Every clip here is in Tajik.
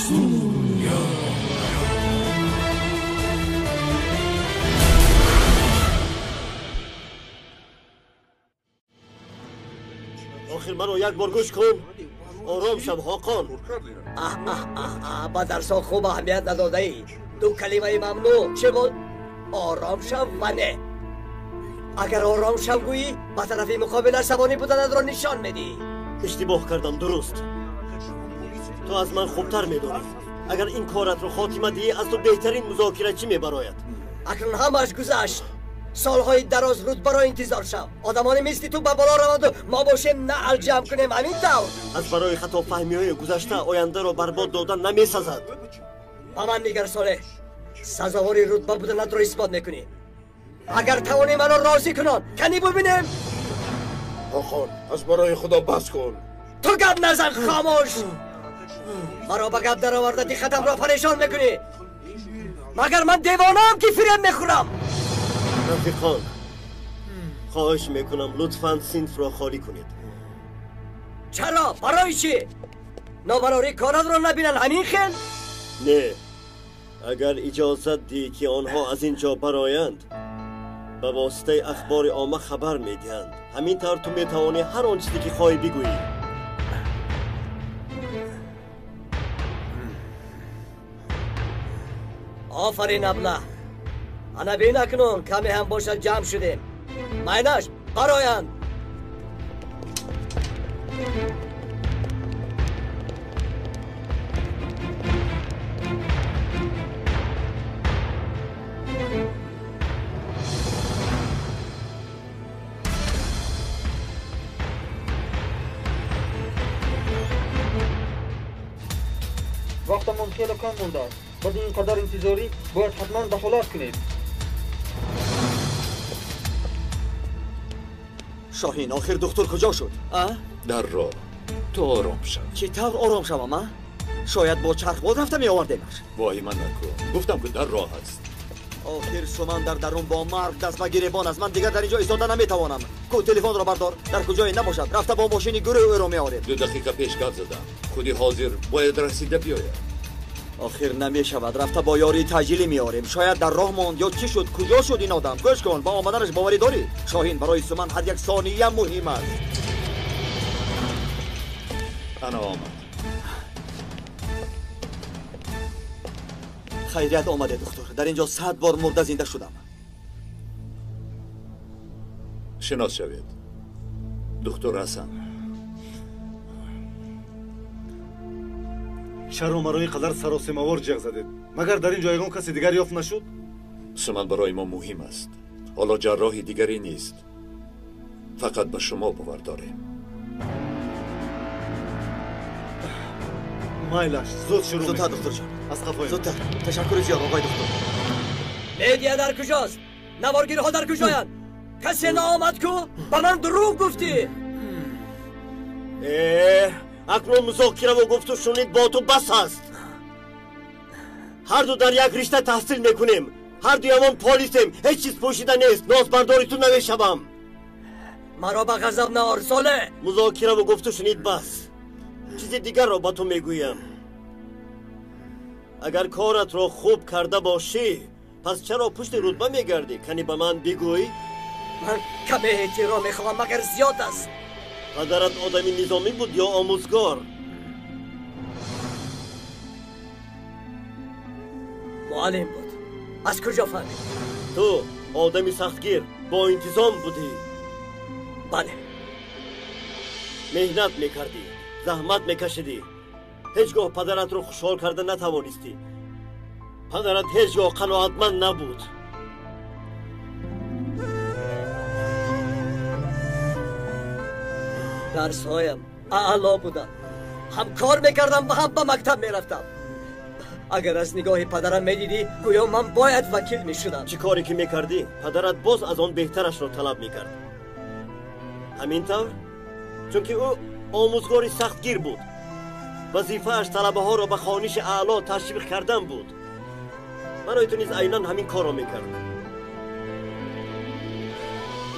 Студия. Охир маро як бор гӯш кун. Ором шав, Ҳоқон. Ба дарсҳо хуб аҳамият надодаӣ. Ду калимаи мамнӯъ чӣ буд? Ором шав ва не. Агар ором шав гӯӣ, ба тарафи муқобил асабонӣ буданатро нишон медиҳӣ. Иштибоҳ кардам, дуруст. Ту аз ман хубтар медонӣ. Агар ин коратро хотима диҳӣ, аз ту беҳтарин музокирачӣ мебарояд. Акнун ҳамааш гузашт. Солҳои дароз рутбаро интизор шав. Одамоне мисли ту ба боло раванду мо бошем наъл ҷамъ кунем. Ҳамин тавр. Аз барои хатофаҳмиҳои гузашта ояндаро барбод додан намесазад. Ба ман нигар, Солеҳ. Сазовори рутба буданатро исбот мекунӣ. Агар тавонӣ маро розӣ кунон, канӣ бубинем. Ҳоқон, аз барои Худо бас кун. Ту гап назан, хомӯш. Маро ба гап дароварда диққатамро парешон мекунӣ. Магар ман девонаам ки фиреб мехӯрам? Рафиқон, хоҳиш мекунам, лутфан синфро холӣ кунед. Чаро? Барои чӣ? Нобарорӣ коратро набинанд, ҳамин хел? Не, агар иҷозат диҳӣ ки онҳо аз ин ҷо бароянд, ба воситаи ахбори омма хабар медиҳанд. Ҳамин тавр ту метавонӣ ҳар он чизе ки хоҳӣ бигӯӣ. Офарин, аблаҳ. Ана бин, акнун каме ҳам бошад ҷамъ шудем. Майнаш, бароянд. Вақтамон хеле кам мондааст. Баъди ин қадар интизорӣ бояд ҳатман дахолат кунед. Шоҳин, охир духтур куҷо шуд? Дар роҳ. Ту ором шав. Чӣ тавр ором шавам, а? Шояд бо чархбод рафта меовардемаш. Воҳима накун. Гуфтам ки дар роҳ аст. Охир Суман дар дарун бо марг даст ба гиребон аст. Ман дигар дар ин ҷо истода наметавонам. Ку телефонро бардор. Дар куҷое набошад. Рафта бо мошини гурӯҳ ӯро меорем. 2 дақиқа пеш гап задам. Худи ҳозир бояд расида биёяд. Охир намешавад. Рафта бо ёрии таъҷилӣ меорем. Шояд дар роҳ монд ё чӣ шуд? Куҷо шуд ин одам? Гӯш кун, ба омаданаш боварӣ дорӣ? Шоҳин, барои Суман ҳар як сония муҳим аст. Ана омад. Хайрият омаде, духтур. Дар ин ҷо 100 бор мурда зинда шудам. Шинос шавед. Духтур Ҳасан. Чаро маро ин қадар саросемавор ҷеғ задед? Магар дар ин ҷо ягон каси дигар ёфт нашуд? Суман барои мо муҳим аст. Ҳоло ҷарроҳи дигаре нест. Фақат ба шумо бовар дорем. Майлаш, зуд шурӯъ. Зудтар, духтурҷон. Аз қафоям. Зудтар. Ташаккури зиёд, оғои духтур. Медиа дар куҷост? Наворгирҳо дар куҷоянд? Касе наомад ку? Ба ман дурӯғ гуфтӣ. Акнун музокираву гуфту шунид бо ту бас аст. Ҳарду дар як ришта таҳсил мекунем. Ҳардуямон полисем. Ҳеҷ чиз пӯшида нест. Нозбардори ту намешавам. Маро ба ғазаб наор, Солеҳ. Музокираву гуфту шунид бас. Чизи дигарро ба ту мегӯям. Агар коратро хуб карда бошӣ, пас чаро пушти рутба мегардӣ? Кани ба ман бигӯй. Ман каме эҳтиром мехоҳам, магар зиёд аст? Падарат одами низомӣ буд ё омӯзгор? Муаллим буд. Аз куҷо фаҳмидӣ? Ту одами сахтгир, бо интизом будӣ. Бале. Меҳнат мекардӣ, заҳмат мекашидӣ. Ҳеҷ гоҳ падаратро хушҳол карда натавонистӣ. Падарат ҳеҷ гоҳ қаноатманд набуд. Дарсҳоям аъло буданд. Ҳам кор мекардам ва ҳам ба мактаб мерафтам. Агар аз нигоҳи падарам медидӣ, гӯё ман бояд вакил мешудам. Чӣ коре ки мекардӣ, падарат боз аз он беҳтарашро талаб мекард. Ҳамин тавр, чунки ӯ омӯзгори сахтгир буд. Вазифааш талабаҳоро ба хониши аъло ташвиқ кардан буд. Барои ту низ айнан ҳамин корро мекард.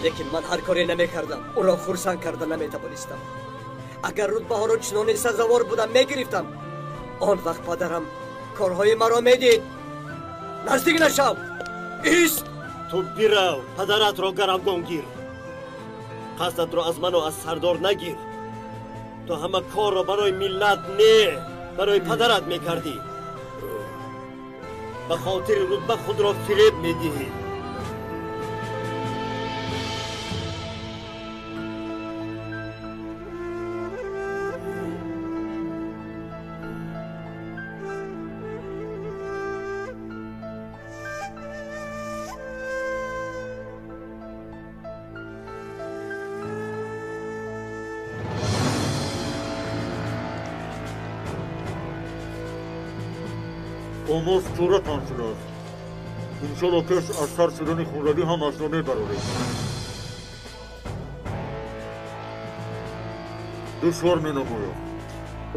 Лекин ман ҳар коре намекардам, ӯро хурсанд карда наметавонистам. Агар рутбаҳоро чунони сазовор будам мегирифтам, Он вақт падарам корҳои маро медид. Наздик нашав. Ист! Ту бирав, падаратро гаравгон гир. Қасдатро аз ману аз сардор нагир. Ту ҳама корро барои миллат не, барои падарат мекардӣ. Ба хотири рутба худро фиреб медиҳӣ. Омоз пурра танг шудааст. Иншолло пеш аз сар шудани хунравӣ ҳамаашро мебарорем. Душвор менамояд.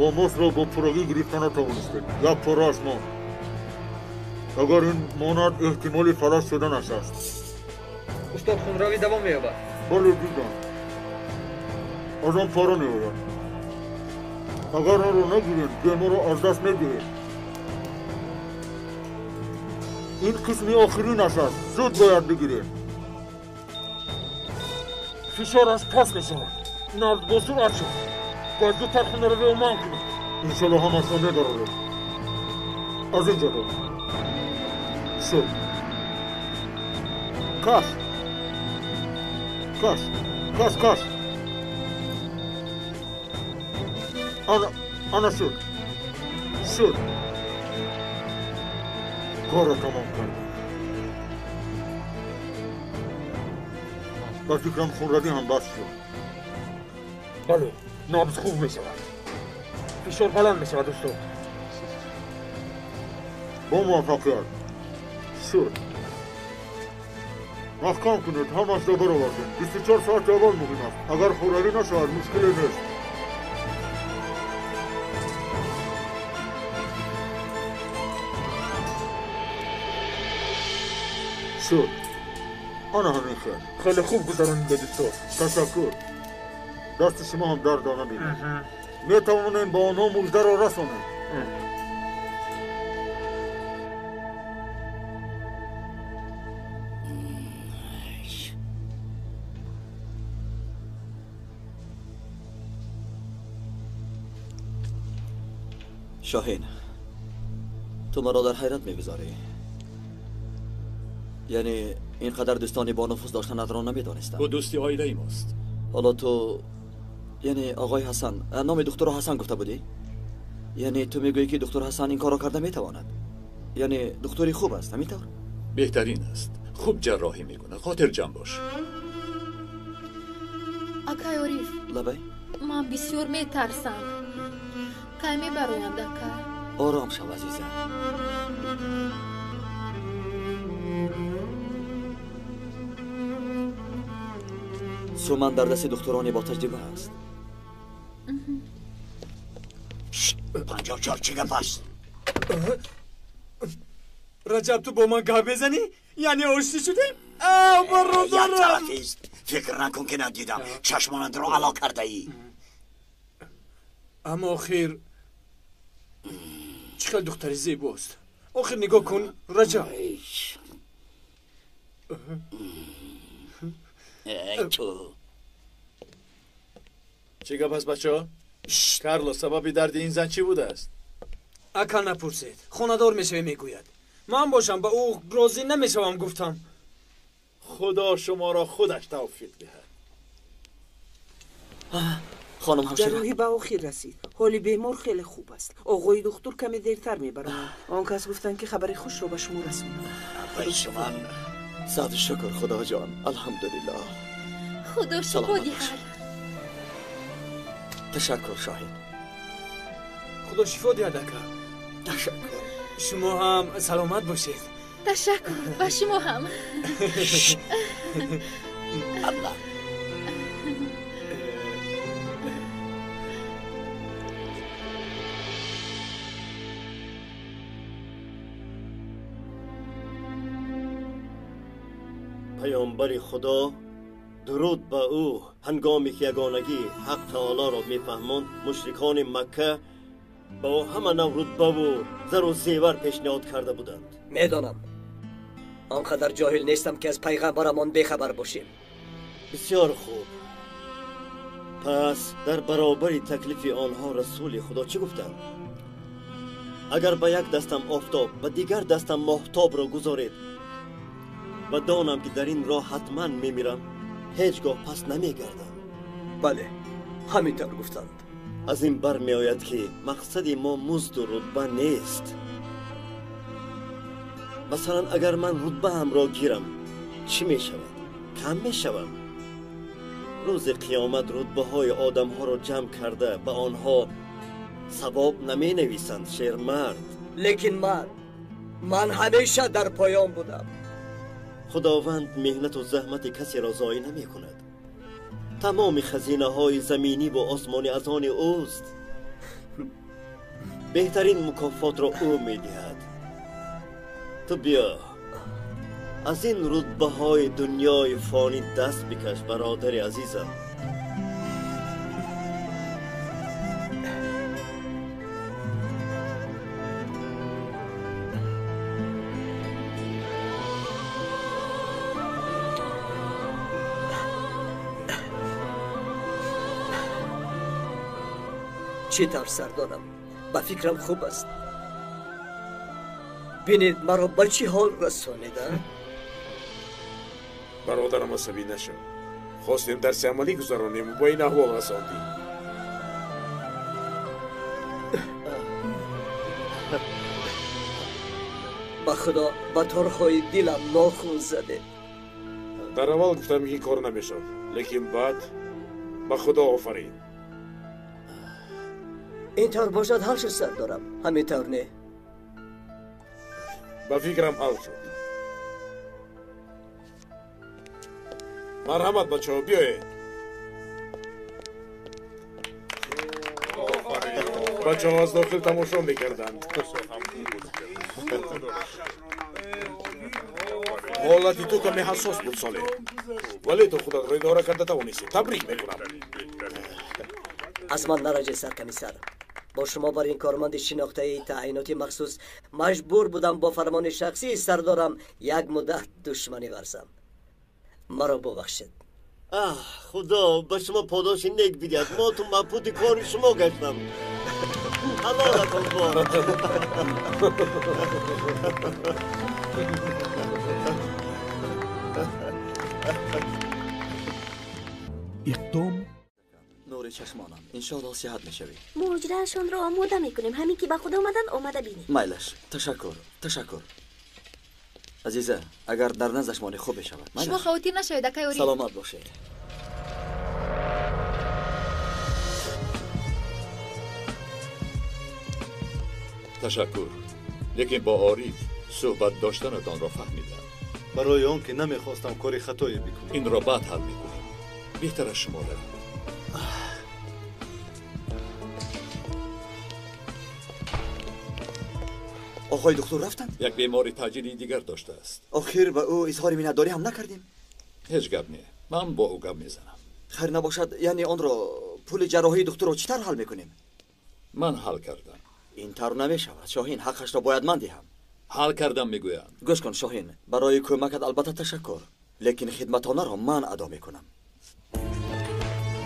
Омозро бо пуррагӣ гирифта натавонистем. Як порааш монд. Агар ин монад, эҳтимоли фалаҷ шуданаш аст. Устод, хунравӣ давом меёбад? Бале, дидам. Аз он пора меояд. Агар онро нагирем, беморро аз даст медиҳем. Ин қисми охиринаш аст. Зуд бояд бигирем. Фишораш паст мешавад. Набз бо суръат шуд. Бояд зудтар хунравиро манъ кунем. Иншолло ҳамашро мебарорем. Аз ин ҷо дор. Шуд. Каш. Каш. Каш, каш. Ана шуд. Шуд. Корро тамом кардам. Ба фикрам хунравӣ ҳам бас шуд. Бале, набз хуб мешавад. Фишор баланд мешавад, устод. Бо муваффақият. Шуд. Маҳкам кунед, ҳамашро баровардем. 24 соати аввал муҳим аст. Агар хунравӣ нашавад, мушкиле нест. Шуд. Ана ҳамин хел. Хеле хуб гузаронидед, устод. Ташаккур. Дасти шумо ҳам дард набинад. Метавонем ба онҳо муждаро расонем. Шоҳин, ту маро дар ҳайрат мегузорӣ. Яъне ин қадар дӯстони бонуфуз доштанатро намедонистам. Ӯ дӯсти оилаи мост. Ҳоло ту, яъне оғои Ҳасан, номи духтурро Ҳасан гуфта будӣ? Яъне ту мегӯӣ ки духтур Ҳасан ин корро карда метавонад? Яъне духтури хуб аст, ҳамин тавр? Беҳтарин аст. Хуб ҷарроҳӣ мекунад. Хотирҷамъ бош. Акай Ориф. Лабай. Ман бисёр метарсам. Кай мебароянд, ака? Ором шав, азизам. Суман дар дасти духтуроне бо таҷриба аст. 54 чӣ гап аст? Раҷаб, ту бо ман гап мезанӣ? Яъне оштӣ шудем? Бародарам! Як тарафист. Фикр накун ки надидам. Чашмонатро ало кардаӣ. Аммо охир чӣ хел духтари зебост. Охир нигоҳ кун, Раҷаб. Эй ту. Чӣ гап аст, бачаҳо? Карло, сабаби дарди ин зан чӣ будааст? Ака, напурсед. Хонадор мешавӣ, мегӯяд. Ман бошам ба ӯ розӣ намешавам, гуфтам. Худо шуморо худаш тавфиқ диҳад. Хонум ҳамшира. Ҷарроҳӣ ба охир расид. Ҳоли бемор хеле хуб аст. Оғои духтур каме дертар мебарояд. Он кас гуфтанд ки хабари хушро ба шумо расонам. Шуман сад шукр, Худоҷон. Алҳамдулиллоҳ. Худо шифо диҳад. Ташаккур, Шоҳин. Худо шифо диҳад, ака. Ташаккур. Шумо ҳам саломат бошед. Ташаккур, ба шумо ҳам. Аллоҳ. Паёмбари Худо дуруд ба ӯ ҳангоме ки ягонагии ҳақ таолоро мефаҳмонд, мушрикони Макка Ба ӯ ҳама нав рутбаву зару зевар пешниҳод карда буданд. Медонам. Он қадар ҷоҳил нестам, ки аз пайғамбарамон бехабар бошем. Бисёр хуб. Пас дар баробари таклифи онҳо Расули Худо чӣ гуфтанд? Агар ба як дастам офтоб, ба дигар дастам моҳтобро гузоред ва донам, ки дар ин роҳ ҳатман мемирам, ҳеҷ гоҳ пас намегардам. Бале, ҳамин тавр гуфтанд. Аз ин бармеояд, ки мақсади мо музду рутба нест. Масалан, агар ман рутбаамро гирам, чӣ мешавад? Кам мешавам. Рӯзи қиёмат рутбаҳои одамҳоро ҷамъ карда ба онҳо савоб наменависанд, шермард. Лекин ман ҳамеша дар поён будам. Худованд меҳнату заҳмати касеро зоӣ намекунад. Тамоми хазинаҳои заминӣ ва осмонӣ аз они ӯст. Беҳтарин мукофотро ӯ медиҳад. Ту биё аз ин рутбаҳои дунёи фонӣ даст бикаш, бародари азизам. Чӣ тавр, сардорам? Ба фикрам хуб аст. Бинед, маро ба чӣ ҳол расонида? Бародарам, асабӣ нашав. Хостем дарси амалӣ гузаронем, ба ин аҳвол расондӣ. Ба Худо, ба торҳои дилам нохун задед. Дар аввал гуфтам, ки кор намешавад, лекин баъд ба Худо офарин. Ин тавр бошад, ҳал шуд, сардорам. Ҳамин тавр не? Ба фикрам, ҳал шуд. Марҳамат, бачаҳо, биёед. Бачаҳо аз дохил тамошо мекарданд. Ҳолати ту каме ҳассос буд, Солеҳ, вале ту худатро идора карда тавонистӣ. Табрик мекунам. Аз ман нараҷед, саркомиссар. Бо шумо бар ин корманди шинохтаи таъиноти махсус маҷбур будам бо фармони шахсии сардорам як муддат душманӣ варзам. Маро бубахшед. Аҳ, Худо ба шумо подоши нек бидиҳад. Мо ту мабҳути кори шумо гаштам. Ҳалолатон бод. Иқдом. Нури чашмонам, иншоалло сиҳат мешавӣ. Муҳоҷираашонро омода мекунем. Ҳамин ки ба худ омаданд, омада бинед. Майлаш, ташаккур, ташаккур. Азиза, агар дар наздаш монӣ, хуб мешавад. Шумо хавотир нашавед, акай Ориф. Саломат бошед. Ташаккур, лекин бо Ориф суҳбат доштанатонро фаҳмидам. Барои он ки намехостам кори хатое бикунам. Инро баъд ҳал мекунем. Беҳтар аз шумо равед. Оқои духтур рафтанд? Як бемори таъҷилии дигар доштааст. Охир ба ӯ изҳори миннатдорӣ ҳам накардем. Ҳеҷ гап не, ман бо ӯ гап мезанам. Хайр набошад, яъне онро пули ҷарроҳии духтурро чӣ тавр ҳал мекунем? Ман ҳал кардам. Ин тавр намешавад, Шоҳин. Ҳаққашро бояд ман диҳам. Ҳал кардам, мегӯям. Гӯш кун, Шоҳин, барои кӯмакат албатта ташаккур, лекин хидматонаро ман адо мекунам.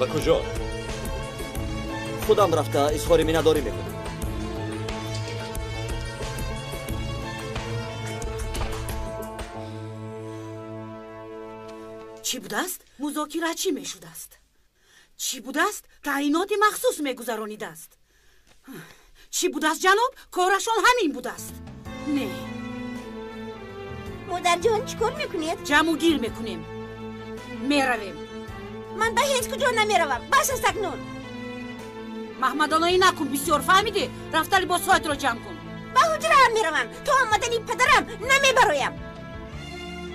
Ба куҷо? Худам рафта изҳори миннатдорӣ мекунам. Чӣ будааст? Музокира чӣ мешудааст? Чӣ будааст? Таъиноти махсус мегузаронидааст. Чӣ будааст, ҷаноб? Корашон ҳамин будааст. Не. Модарҷон, чӣ кор мекунед? Ҷамъу гир мекунем. Меравем. Ман ба ҳеҷ куҷо намеравам. Бас аст акнун. Маҳмадонаӣ накун бисёр, фаҳмидӣ? Рафта либосҳоятро ҷамъ кун. Ба ҳуҷраам меравам. То омадани падарам намебароям.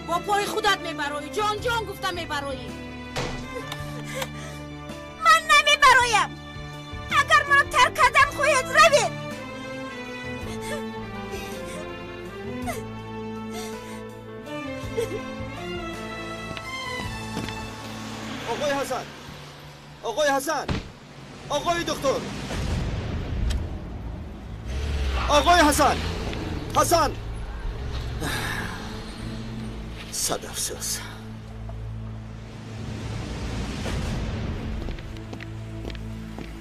Бо пои худат мебароӣ. Ҷон ҷон гуфта мебароӣ. Ман намебароям. Агар маро тарк кардан хоҳед, равед. Оқои Ҳасан, оқои Ҳасан, оқои духтур. Оғои Ҳасан! Ҳасан! Сад афсӯс.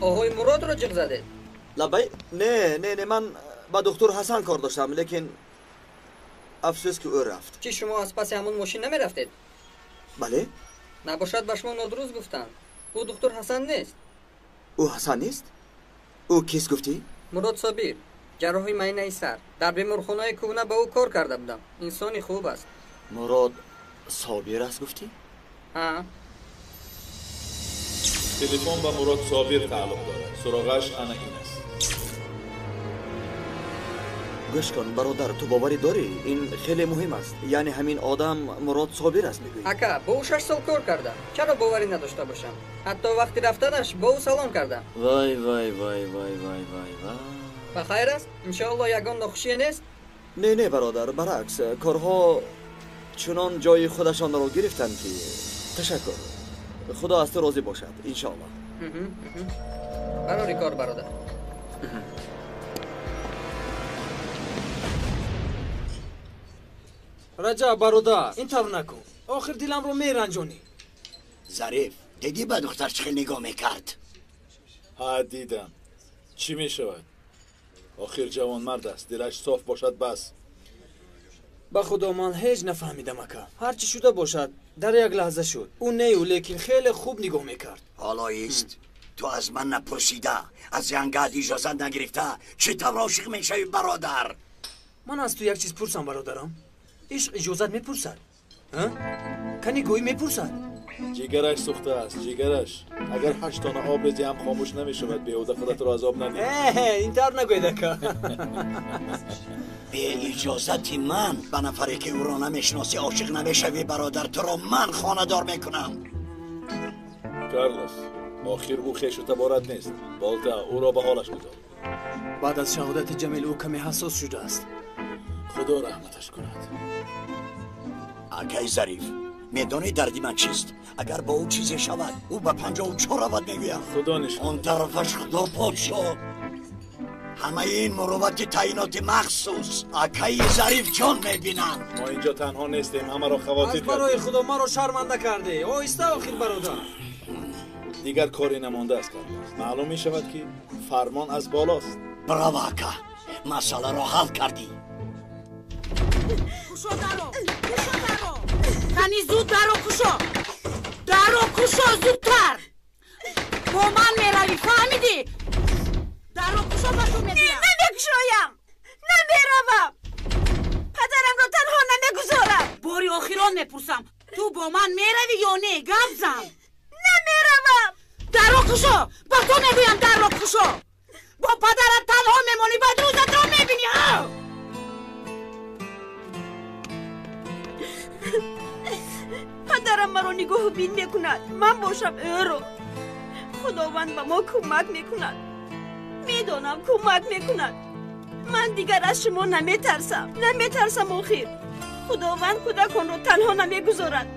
Оғои Муродро ҷиғ задед? Лабай? Не, не, не, ман ба духтур Ҳасан кор доштам, лекин афсӯс ки ӯ рафт. Чӣ шумо аз паси ҳамон мошин намерафтед? Бале? Набошад ба шумо нодуруст гуфтанд. Ӯ духтур Ҳасан нест. Ӯ Ҳасан нест? Ӯ кист гуфтӣ? Мурод Собир, ҷарроҳи майнаи сар. Дар беморхонаи кӯҳна ба ӯ кор карда будам. Инсони хуб аст. Мурод Собир аст гуфтӣ? Ҳа. Телефон ба Мурод Собир тааллуқ дорад. Суроғаш ана ин аст. Гӯш кун, бародар, ту боварӣ дорӣ? Ин хеле муҳим аст. Яъне ҳамин одам Мурод Собир аст мегӯӣ? Ака, бо ӯ 6 сол кор кардам. Чаро боварӣ надошта бошам? Ҳатто вақти рафтанаш бо ӯ салом кардам. Вай, вай, вай, вай, вай, вай, вай. Ба хайр аст? Иншоаллоҳ ягон нохушие нест? Не, не, бародар, баръакс, корҳо чунон ҷои худашонро гирифтанд ки ташаккур. Худо аз ту розӣ бошад, иншоаллоҳ. Барори кор, бародар. Раҷаб, бародар, ин тавр накун. Охир диламро меранҷонӣ. Зариф, дидӣ ба духтар чӣ хел нигоҳ мекард? Ҳа, дидам. Чӣ мешавад? Охир ҷавонмард аст, дилаш соф бошад бас. Ба худо ман ҳеҷ нафаҳмидам, ака. Ҳар чӣ шуда бошад, дар як лаҳза шуд. Ӯ нею, лекин хеле хуб нигоҳ мекард. Ҳоло ист, ту аз ман напурсида, аз янгат иҷозат нагирифта, чӣ тавр ошиқ мешавӣ, бародар? Ман аз ту як чиз пурсам, бародарам. Ишқ иҷозат мепурсад? Кани гӯӣ мепурсад? Ҷигараш сӯхта аст, ҷигараш. Агар 8 тона об резӣ ҳам хомӯш намешавад. Беҳуда худатро азоб надиҳ. Ин тавр нагӯед, ака. Бе иҷозати ман ба нафаре ки ӯро намешиносӣ ошиқ намешавӣ, бародар. Туро ман хонадор мекунам. Карлос, охир ӯ хешу таборат нест. Болта, ӯро ба ҳолаш гузор. Баъд аз шаҳодати Ҷамил ӯ каме ҳассос шудааст. Худо раҳматаш кунад. Акай Зариф, медонӣ дарди ман чист? Агар бо ӯ чизе шавад, ӯ ба 54 равад мегӯям. Худо нишон. Он тарафаш худо подшо. Ҳамаи ин муруввати таъиноти махсус акаи Зариф ҷон мебинанд. Мо инҷо танҳо нестем, ҳамаро хавотир кардем. Аз барои худо маро шарманда кардӣ. Оҳиста охир, бародар. Дигар коре намондааст, Карлос. Маълум мешавад ки фармон аз болост. Браво, ака, масъаларо ҳал кардӣ. Кушо даро! Кушо даро! Кани зуд даро кушо! Даро кушо зудтар! Бо ман меравӣ, фаҳмидӣ? Даро кушо ба ту мегӯям! Не, намекушоям! Намеравам! Падарамро танҳо намегузорам! Бори охирон мепурсам, ту бо ман меравӣ ё не? Гап зан! Намеравам! Даро кушо! Ба ту мегӯям дарро кушо! Бо падарат танҳо мемонӣ, баъд рӯзатро мебинӣ, ҳа! Падарам маро нигоҳубин мекунад, ман бошам ӯро. Худованд ба мо кӯмак мекунад. Медонам кӯмак мекунад. Ман дигар аз шумо наметарсам, наметарсам охир. Худованд кӯдаконро танҳо намегузорад.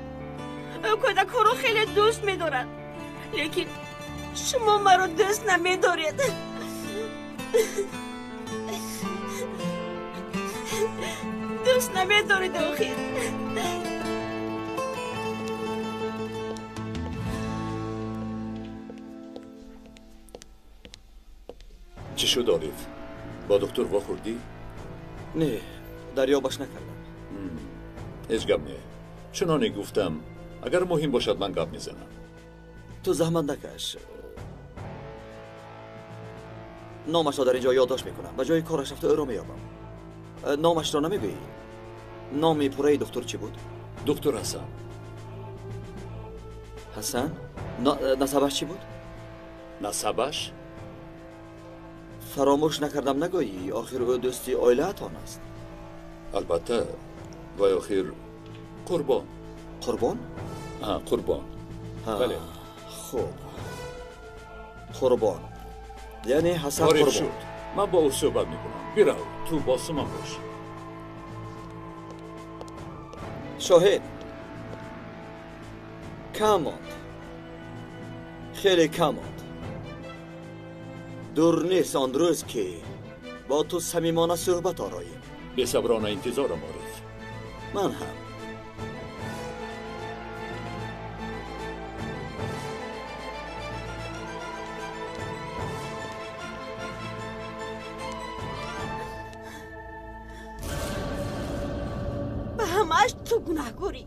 Ӯ кӯдакҳоро хеле дӯст медорад. Лекин шумо маро дӯст намедоред. Дӯст намедоред охир. Чӣ шуд, Ориф? Бо духтур вохӯрдӣ? Не, дарёбаш накардам. Ҳеҷ гап не. Чуноне гуфтам, агар муҳим бошад ман гап мезанам. Ту заҳмат накаш. Номашро дар ин ҷо ёддошт мекунам. Ба ҷои кораш рафта ӯро меёбам. Номашро намегӯӣ? Номи пурраи духтур чӣ буд? Духтур Ҳасан. Ҳасан? Насабаш чӣ буд? Насабаш? Фаромӯш накардам нагӯӣ, охир ӯ дӯсти оилаатон аст. Албатта, вай охир Қурбон. Қурбон? Ҳа, Қурбон. Бале. Хуб. Қурбон. Яъне Ҳасан Ориф Қурбон. шуд. Ман бо ӯ суҳбат мекунам. Бирав, ту бо Суман бош. Шоҳид. Кам монд. Хеле кам монд. Дур нест он рӯз ки бо ту самимона суҳбат ороем. Бесаброна интизорам, Ориф. Ман ҳам. Ба ҳамааш ту гунаҳкорӣ.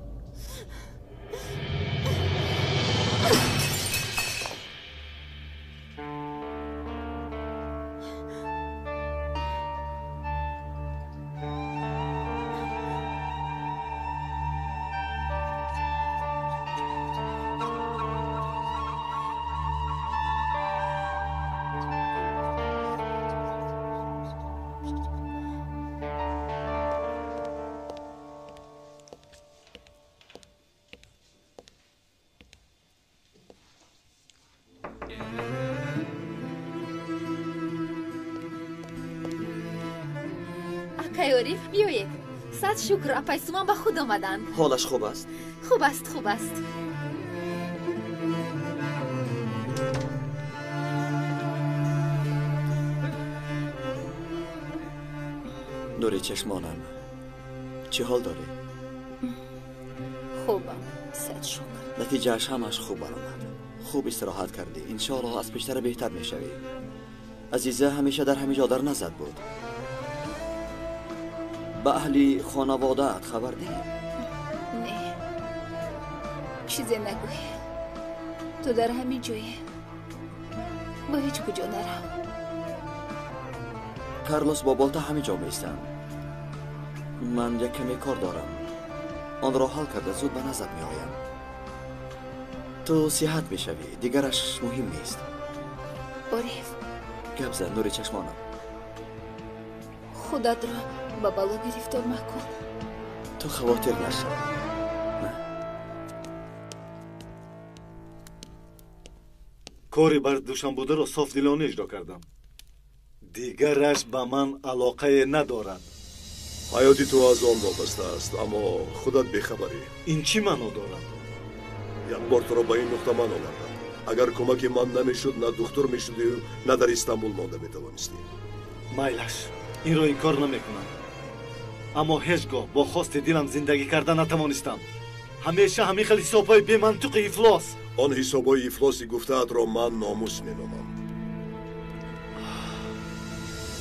Акай Ориф, биёед. Сад шукр, апай Суман ба худ омаданд. Ҳолаш хуб аст? Хуб аст, хуб аст. Нури чашмонам, чӣ ҳол дорӣ? Хубам, сад шукр. Натиҷааш ҳамааш хуб баромад. Хуб истироҳат кардӣ. Иншоаллоҳ аз пештара беҳтар мешавӣ. Азиза ҳамеша дар ҳамин ҷо дар назад буд. Ба аҳли хонаводаат хабар диҳем? Не, чизе нагӯй. Ту дар ҳамин ҷое, ба ҳеҷ куҷо нарав. Карлос бо Болта ҳамин ҷо меистанд. Ман як каме кор дорам. Онро ҳал карда зуд ба назар меоям. Ту сиҳат мешавӣ, дигараш муҳим нест. Ориф, гап зан, нури чашмонам. Худатро ба бало гирифтор макун. Ту хавотир нашав. Кори бар душанбударо софдилона иҷро кардам. Дигараш ба ман алоқае надорад. Ҳаёти ту аз он вобаста аст, аммо худат бехабарӣ. Ин чӣ маъно дорад? Як бор туро ба ин нуқта ман овардам. Агар кӯмаки ман намешуд, на духтур мешудию, на дар Истанбул монда метавонистӣ. Майлаш, инро инкор намекунам. Аммо ҳеҷ гоҳ бо хости дилам зиндагӣ карда натавонистам. Ҳамеша ҳамин хел ҳисобҳои бемантиқи ифлос. Он ҳисобҳои ифлоси гуфтаатро ман номус меномам.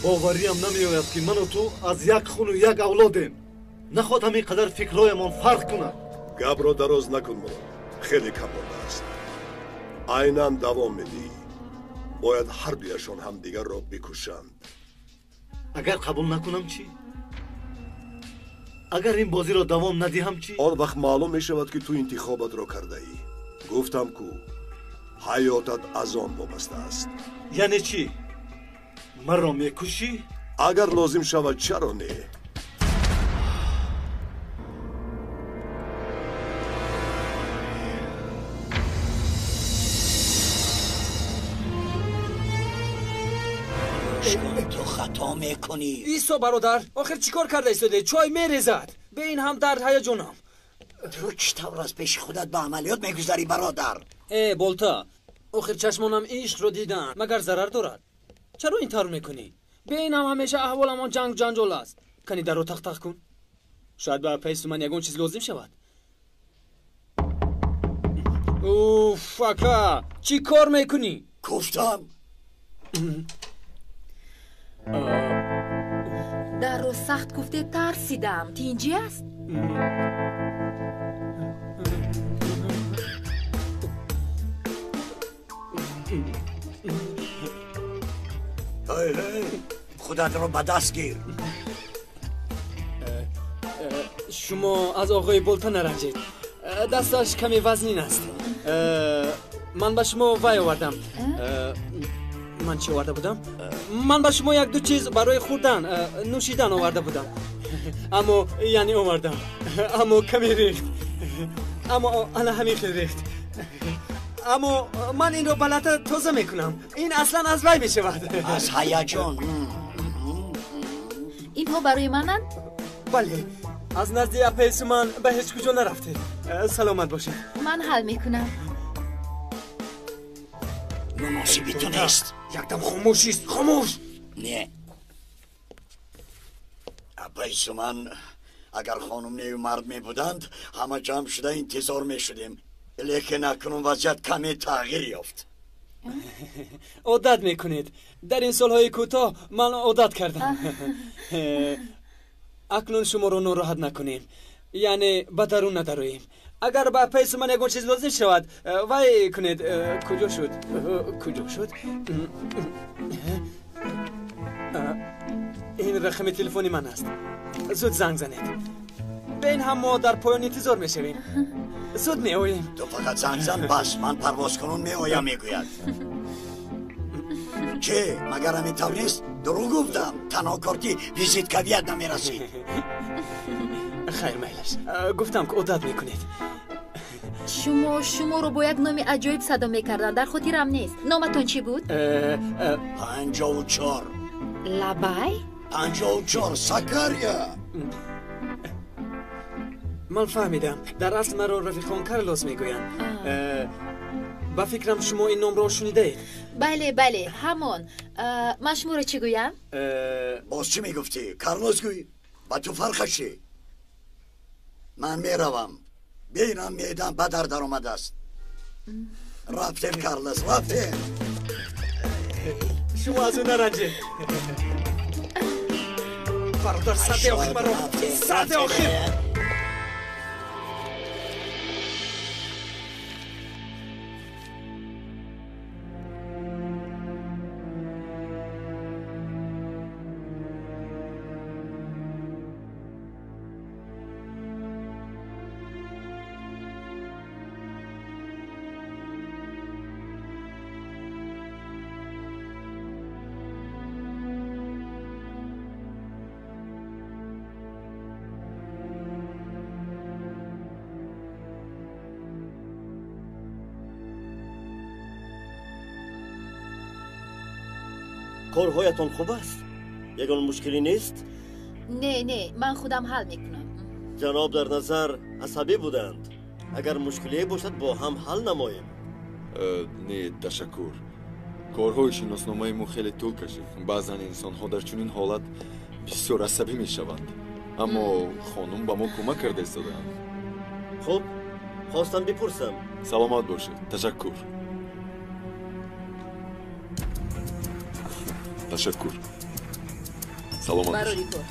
Бовариам намеояд, ки ману ту аз як хуну як авлодем. Нахоҳад ҳамин қадар фикрҳоямон фарқ кунад. Гапро дароз накун, Мурод. Хеле кам мондааст. Айнан давом медиҳӣ. Бояд ҳардуяшон ҳамдигарро бикушанд. Агар қабул накунам чӣ? Агар ин бозиро давом надиҳам чӣ? Он вақт маълум мешавад, ки ту интихобатро кардаӣ. Гуфтам ку, ҳаётат аз он вобаста аст. Яъне чӣ? Маро мекушӣ? Агар лозим шавад, чаро не? Ту хато мекунӣ. Исо бародар, охир чӣ кор карда истоде? Чой мерезад. Бе ин ҳам дард ҳаяҷонам. Ту чӣ тавр аз пеши худат ба амалиёт мегузарӣ, бародар? Э, Болта, охир чашмонам ишқро дидан, магар зарар дорад? Чаро ин тавр мекунӣ? Бе ин ҳам ҳамеша аҳволамон ҷанг ҷанҷол аст. Кани дарро тақ-тақ кун. Шояд ба апаи Суман ягон чиз лозим шавад. Уф, ака, чӣ кор мекунӣ? Гуфтам. Дарро сахт гуфте тарсидам. Тинҷӣ аст? Ҳей, ҳей, худатро ба даст гир. Шумо аз оғои Болта наранҷед. Дасташ каме вазнин аст. Ман ба шумо вай овардам. Ман чӣ оварда будам? Ман ба шумо як-ду чиз барои хӯрдан, нӯшидан оварда будам. Аммо яъне овардам. Аммо каме рехт. Аммо ана ҳамин хел рехт. Аммо ман инро ба лата тоза мекунам. Ин аслан аз вай мешавад. Аз ҳаяҷон. Инҳо барои мананд? Бале. Аз назди апаи Суман ба ҳеҷ куҷо нарафтед. Саломат бошед. Ман ҳал мекунам. Муносиби ту нест. Якдам хомӯшист, хомӯш. Не. Апаи Суман, агар хонум нею мард мебуданд, ҳама ҷамъ шуда интизор мешудем. Лекин акнун вазъият каме тағйир ёфт. Одат мекунед. Дар ин солҳои кӯтоҳ ман одат кардам. Акнун шуморо нороҳат накунем, яъне ба дарун надароем. Агар ба апаи Суман ягон чиз лозим шавад, вай кунед. Куҷо шуд? Куҷо шуд? Ин рақами телефони ман аст. Зуд занг занед. Бе ин ҳам мо дар поён интизор мешавем. Зуд меоем. Ту фақат занг зан, бас. Ман парвозкунон меоям, мегӯяд. Чӣ, магар ҳамин тавр нест? Дурӯғ гуфтам. Танҳо корти визиткавият намерасид. Хайр, майлаш. Гуфтам, ки одат мекунед. Шумо шуморо бо як номи аҷоиб садо мекарданд. Дар хотирам нест. Номатон чӣ буд? 54. Лабай? 54, Сакария. Ман фаҳмидам. Дар асл маро рафиқон Карлос мегӯянд. Ба фикрам, шумо ин номро шунидаед. Бале, бале, ҳамон. Ман шуморо чӣ гӯям? Боз чӣ мегуфтӣ? Карлос гӯй. Ба ту фарқаш чӣ? Ман меравам. Бинам, меъдам ба дар даромадааст. Рафтем, Карлос, рафтем. Шумо аз ӯ наранҷед. Бародар, саати охир маро, саати охир. Корҳоятон хуб аст? Ягон мушкилӣ нест? Не, не, ман худам ҳал мекунам. Ҷаноб дар назар асабӣ буданд. Агар мушкилие бошад, бо ҳам ҳал намоем. Не, ташаккур. Корҳои шиносномаи мо хеле тӯл кашид. Баъзан инсонҳо дар чунин ҳолат бисёр асабӣ мешаванд. Аммо хонум ба мо кӯмак карда истодаанд. Хуб, хостам бипурсам. Саломат бошед, ташаккур. Ташаккур. Саломат бошед.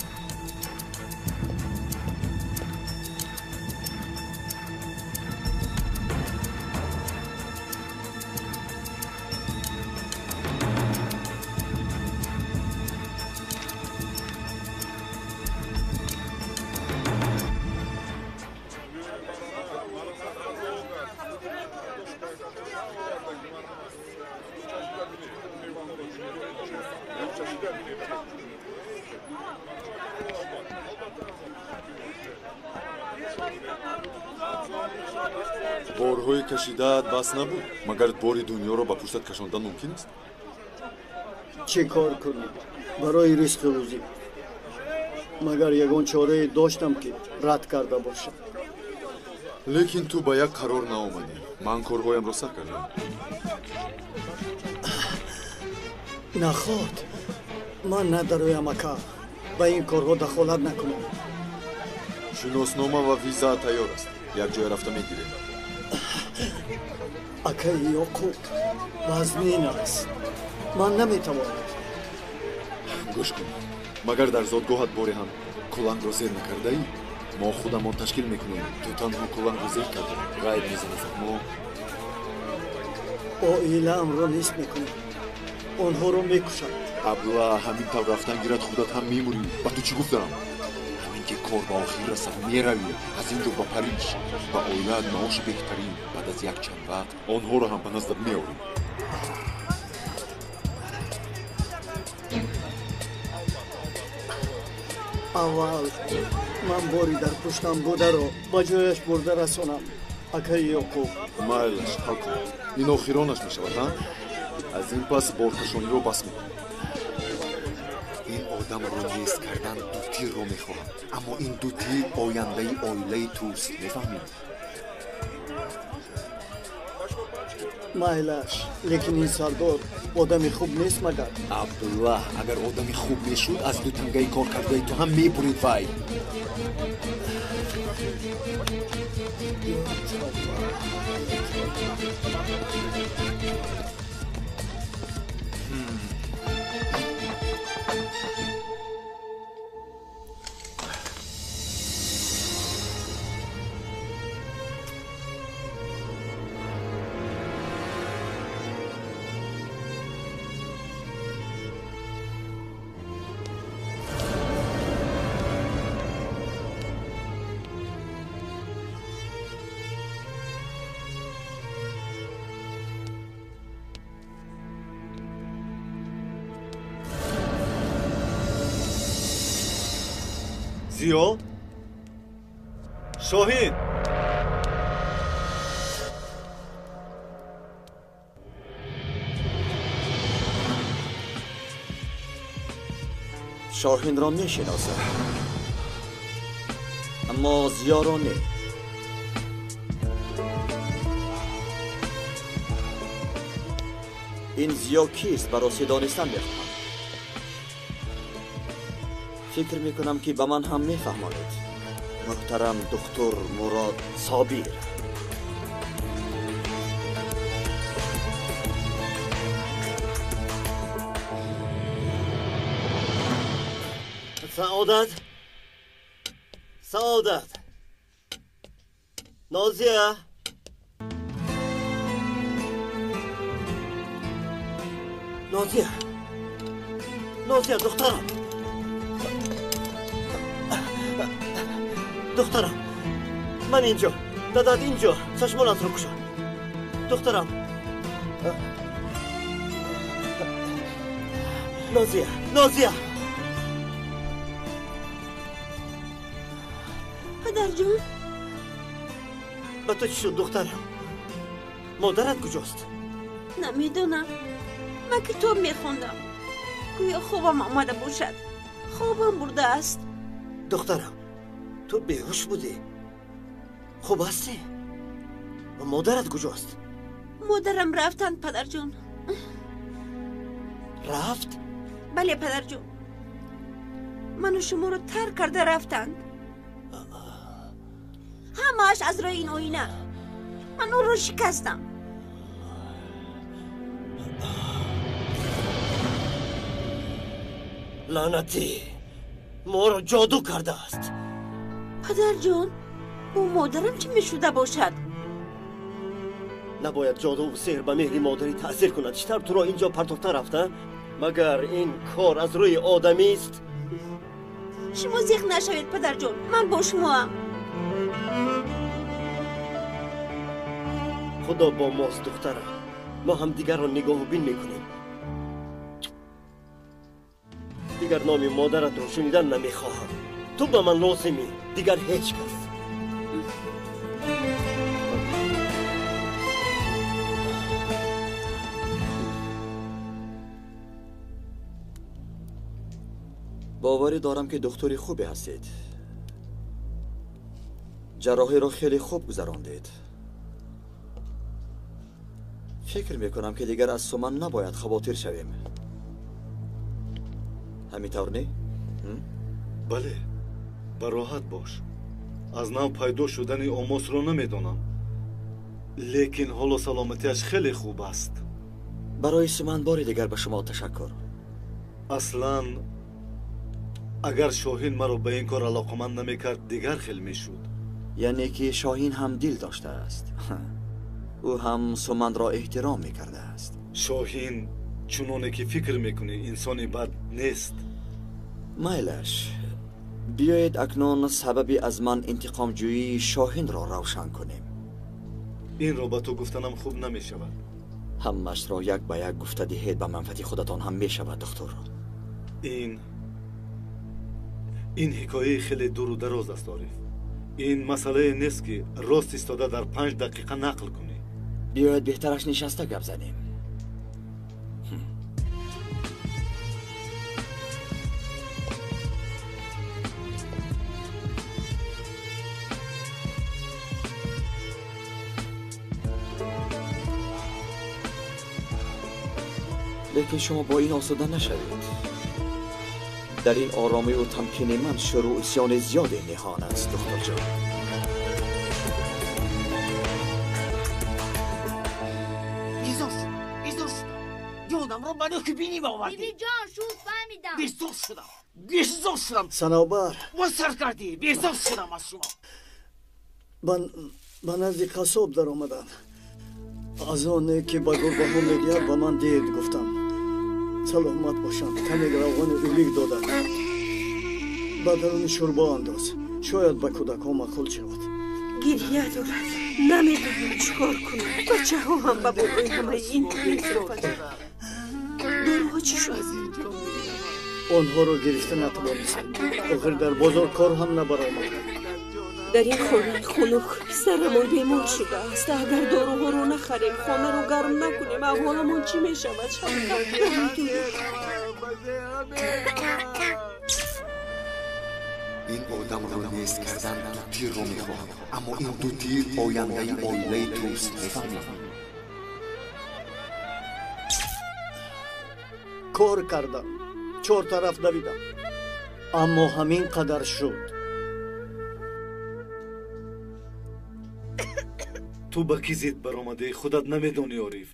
Борҳои кашидаат бас набуд? Магар бори дунёро ба пуштат кашондан мумкин аст? Чӣ кор кунем барои ризқи рӯзӣ? Магар ягон чорае доштам, ки рад карда бошам? Лекин ту ба як қарор наомадӣ. Ман корҳоямро сар кардам. Наход, ман надароям, ака. Ба ин корҳо дахолат накунам. Шиноснома ва виза тайёр аст. Якҷоя рафта мегирем. Акаи Ёқуб, вазнин аст. Ман наметавонам. Гӯш кун, магар дар зодгоҳат боре ҳам кулангро зер накардаӣ? Мо худамон ташкил мекунем. Ту танҳо кулангро зер карда ғайб мезанӣ. Мо оилаамро нест мекунам, онҳоро мекушанд. Абла, ҳамин тавр рафтан гирад, худат ҳам мемурӣ. Ба ту чӣ гуфтам? Ҳамин ки кор ба охир расад, меравӣ аз ин ҷо ба Париж, ба оилаат маоши беҳтарин. Баъд аз якчанд вақт онҳоро ҳам ба наздат меорем. Аввал ман бори дар пуштам бударо ба ҷояш бурда расонам, акаи Ёқуб. Майлаш, ҳал кун. Ин охиронаш мешавад, а? Аз ин пас боркашониро бас мекунем. Ин одамро нест кардан ду тирро мехоҳад, аммо ин ду тир ояндаи оилаи туст, мефаҳмӣ? Майлаш, лекин ин сардор одами хуб нест магар? Абдуллаҳ, агар одами хуб мешуд, аз ду тангаи кор кардаи ту ҳам мебурид вай. Зиё? Шоҳин! Шоҳинро мешиносам, аммо Зиёро не. Ин Зиё кист, ба ростӣ донистан мехоҳам. Фикр мекунам, ки ба ман ҳам мефаҳмонед. Муҳтарам духтур Мурод Собир. Саодат, Саодат, Нозия. Нозия, Нозия, духтарам, духтарам, ман инҷо, дадат инҷо, чашмонатро кушо. Духтарам, Нозия, Нозия. Падарҷон, ба ту чӣ шуд, духтарам? Модарат куҷост? Намедонам. Ман китоб мехондам. Гӯё хобам омада бошад. Хобам бурдааст. Духтарам, ту беҳуш будӣ. Хуб ҳастӣ? Ва модарат куҷост? Модарам рафтанд, падарҷон. Рафт? Бале, падарҷон. Ману шуморо тарк карда рафтанд. Ҳамааш аз рӯи ин оина. Ман онро шикастам. Лаънатӣ, моро ҷоду кардааст. Падарҷон, бо модарам чӣ мешуда бошад? Набояд ҷодуву сеҳр ба меҳри модарӣ таъсир кунад. Чӣ тавр туро инҷо партофта рафта? Магар ин кор аз рӯи одамист? Шумо зиқ нашавед, падарҷон, ман бо шумоам. Худо бо мост, духтарам. Мо ҳамдигарро нигоҳубин мекунем. Дигар номи модаратро шунидан намехоҳам. Ту ба ман лозимӣ, дигар ҳеҷ кас. Боварӣ дорам, ки духтури хубе ҳастед. Ҷарроҳиро хеле хуб гузарондед. Фикр мекунам, ки дигар аз Суман набояд хавотир шавем. Ҳамин тавр не? Бале, бароҳат бош. Аз нав пайдо шудани омосро намедонам, лекин ҳоло саломатиаш хеле хуб аст. Барои Суман бори дигар ба шумо ташаккур. Аслан агар Шоҳин маро ба ин кор алоқаманд намекард, дигар хел мешуд. Яъне ки Шоҳин ҳам дил доштааст. Ӯ ҳам Суманро эҳтиром мекардааст. Шоҳин чуноне ки фикр мекунӣ, инсони бад нест. Майлаш, биёед акнун сабаби аз ман интиқомҷӯии Шоҳинро равшан кунем. Инро ба ту гуфтанам хуб намешавад. Ҳамаашро як ба як гуфта диҳед, ба манфиати худатон ҳам мешавад, духтур. Ин ҳикояи хеле дуру дароз аст, Ориф. Ин масъалае нест, ки рост истода дар 5 дақиқа нақл кунӣ. Биёед беҳтараш нишаста гап занем. Лекин шумо бо ин осуда нашавед. Дар ин оромӣ ва тамкини ман шурӯъ исёни зиёде ниҳон аст, духтарҷон. Безор шудам. Ҷонамро ба нӯки биним овардӣ. Бибиҷон, шуд, фаҳмидам. Безор шудам. Безор шудам. Санобар. Боз сар кардӣ. Безор шудам аз шумо. Ба назди қассоб даромадам. Аз оне ки ба гурбаҳо медиҳад ба ман диҳед гуфтам. Саломат бошанд. Каме равғани улик доданд. Ба даруни шӯрбо андоз. Шояд ба кӯдакҳо маъқул шавад. Гирья дорад. Намедонам чӣ кор кунам. Бачаҳо ҳам ба болои ҳамаи ин мезофанд. Доруҳо чӣ шуд? Онҳоро гирифта натавонистем. Охир дар бозор кор ҳам набаромад. Дар ин хонаи хунук писарамон бемор шудааст. Агар доруҳоро нахарем, хонаро гарм накунем, аҳволамон чӣ мешавад? Шавкат, ин одамро нест кардан ду тирро мехоҳад, аммо ин ду тир ояндаи оилаи туст, мефаҳмӣ? Кор кардам, чор тараф давидам, аммо ҳамин қадар шуд. Ту ба кӣ зид баромадӣ, худат намедонӣ, Ориф.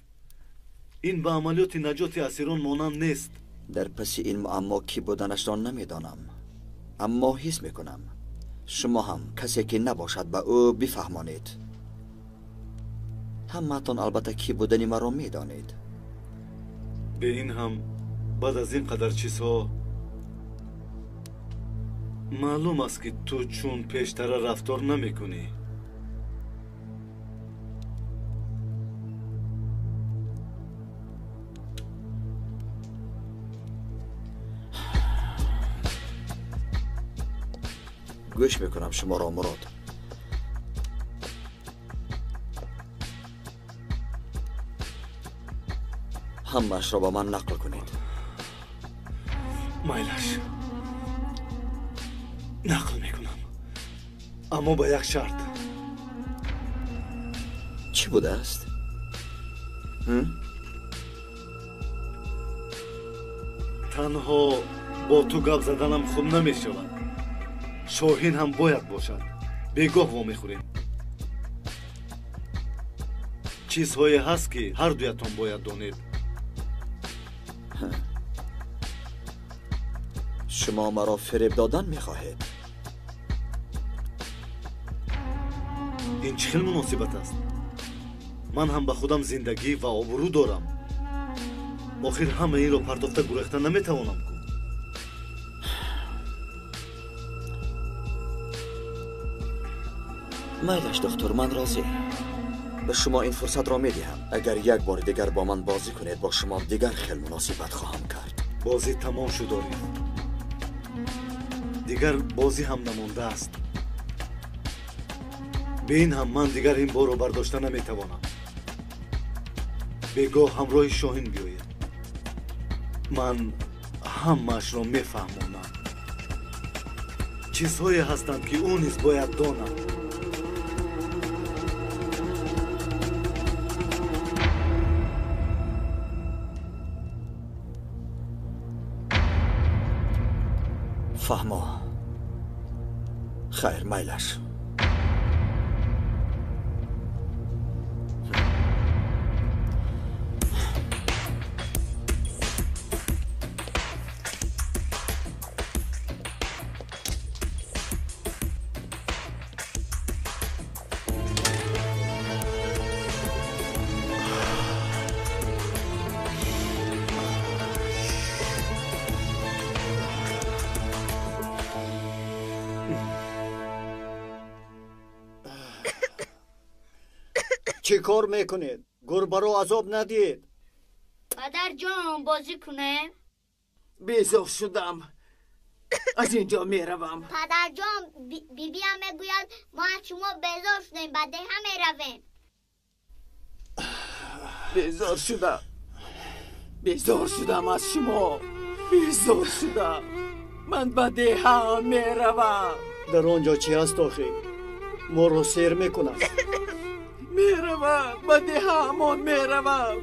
Ин ба амалиёти наҷоти асирон монанд нест. Дар паси ин муаммо кӣ буданашро намедонам, аммо ҳис мекунам шумо ҳам касе ки набошад ба ӯ бифаҳмонед. Ҳамаатон албатта кӣ будани маро медонед. Бе ин ҳам баъд аз ин қадар чизҳо маълум аст, ки ту чун пештара рафтор намекунӣ. Гӯш мекунам шуморо, Мурод. Ҳамаашро ба ман нақл кунед. Майлаш, нақл мекунам, аммо ба як шарт. Чӣ будааст? Танҳо бо ту гап заданам хуб намешавад. Шоҳин ҳам бояд бошад. Бегоҳ вомехӯрем. Чизҳое ҳаст, ки ҳар дуятон бояд донед. Шумо маро фиреб додан мехоҳед? Ин чӣ хел муносибат аст? Ман ҳам ба худам зиндагӣ ва обрӯ дорам. Охир ҳама инро партофта гурехта наметавонам ку. Майлаш, духтур, ман розӣ. Ба шумо ин фурсатро медиҳам. Агар як бори дигар бо ман бозӣ кунед, бо шумо дигар хел муносибат хоҳам кард. Бозӣ тамом шуд, Ориф. Дигар бозӣ ҳам намондааст. Бе ин ҳам ман дигар ин борро бардошта наметавонам. Бегоҳ ҳамроҳи Шоҳин биёед. Ман ҳамаашро мефаҳмонам. Чизҳое ҳастанд, ки ӯ низ бояд донад. Фаҳмо. Хайр, майлаш. Чӣ кор мекунед? Гурбаро азоб надиҳед. Падарҷон, бозӣ кунем? Безор шудам. Аз ин ҷо меравам. Падарҷон, бибиам мегӯяд мо аз шумо безор шудем, ба деҳа меравем. Безор шудам. Безор шудам аз шумо. Безор шудам. Ман ба деҳа меравам. Дар он ҷо чӣ ҳаст охир? Моро сер мекунанд. Меравам, ба деҳаамон меравам.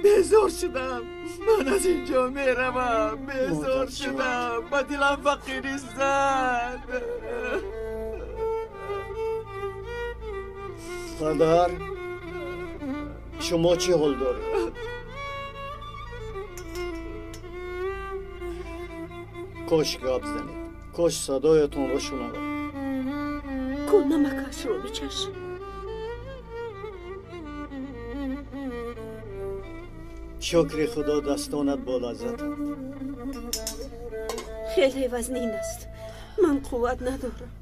Безор шудам. Ман аз инҷо меравам. Безор шудам. Ба дилам фақирӣ зад. Падар, шумо чӣ ҳол доред? Кош гап занед, кош садоятонро шунавам. Ку намакашро бичаш. Шукри Худо, дастонат бо лаззатанд. Хеле вазнин аст. Ман қувват надорам.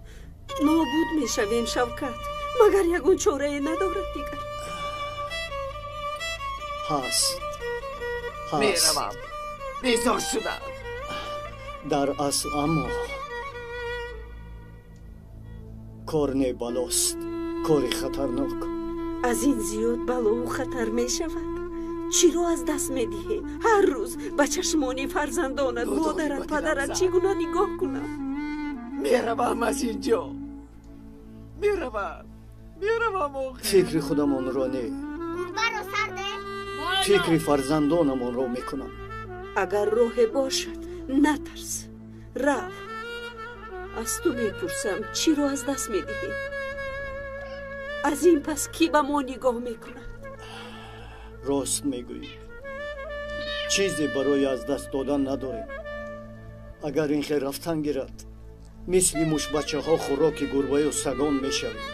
Нобуд мешавем, Шавкат. Магар ягон чорае надорад дигар? Ҳаст, ҳаст. Меравам. Безор шудам. Дар асл аммо кор не балост, кори хатарнок. Аз ин зиёд балову хатар мешавад. Чиро аз даст медиҳем? Ҳар рӯз ба чашмони фарзандонат, модарат, падарат чӣ гуна нигоҳ кунам? Меравам аз инҷо. Меравам. Меравам охир. Фикри худамонро не, фикри фарзандонамонро мекунам. Агар роҳе бошад, натарс, рав. Аз ту мепурсам, чиро аз даст медиҳем? Аз ин пас кӣ ба мо нигоҳ мекунад? Рост мегӯӣ. Чизе барои аз даст додан надорем. Агар ин хел рафтан гирад, мисли мушбачаҳо хӯроки гурбаю сагон мешавем.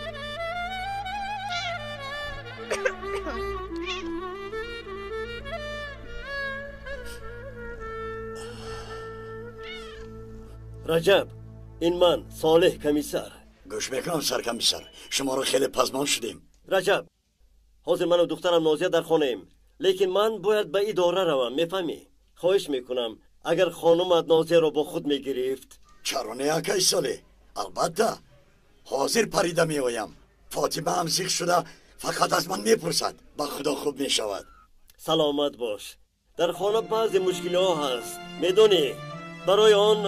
Раҷаб, ин ман, Солеҳ комиссар. Гӯш мекунам, саркомиссар. Шуморо хеле пазмон шудем. Раҷаб, ҳозир ману духтарам Нозия дар хонаем, лекин ман бояд ба идора равам, мефаҳмӣ? Хоҳиш мекунам, агар хонумат Нозияро бо худ мегирифт. Чаро не, акай Солеҳ? Албатта, ҳозир парида меоям. Фотима ҳам зиқ шуда фақат аз ман мепурсад. Ба худо хуб мешавад. Саломат бош. Дар хона баъзе мушкилиҳо ҳаст, медонӣ? Барои он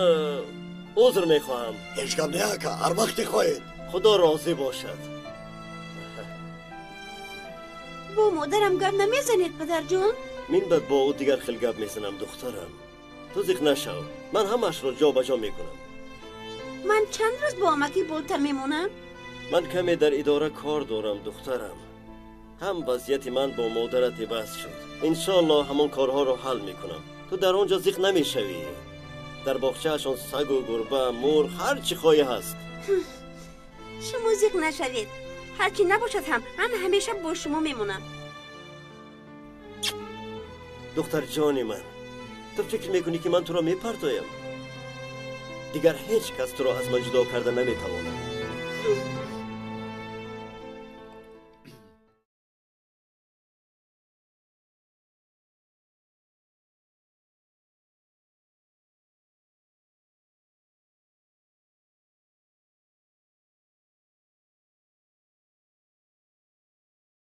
узр мехоҳам. Ҳеҷ гап не, ака, ҳар вақте хоҳед. Худо розӣ бошад. Бо модарам гап намезанед, падарҷон? Мин баъд бо ӯ дигар хел гап мезанам, духтарам. Ту зиқ нашав, ман ҳамаашро ҷо ба ҷо мекунам. Ман чанд рӯз бо амаки Болта мемонам? Ман каме дар идора кор дорам, духтарам. Ҳам вазъияти ман бо модарат иваз шуд. Иншоаллоҳ ҳамон корҳоро ҳал мекунам. Ту дар он ҷо зиқ намешавӣ. Дар боғчаашон сагу гурба, мурғ, ҳар чӣ хоҳӣ ҳаст. Шумо зиқ нашавед. Ҳар чӣ набошад ҳам, ман ҳамеша бо шумо мемонам. Духтарҷони ман, ту фикр мекунӣ, ки ман туро мепартоям? Дигар ҳеҷ кас туро аз ман ҷудо карда наметавонад.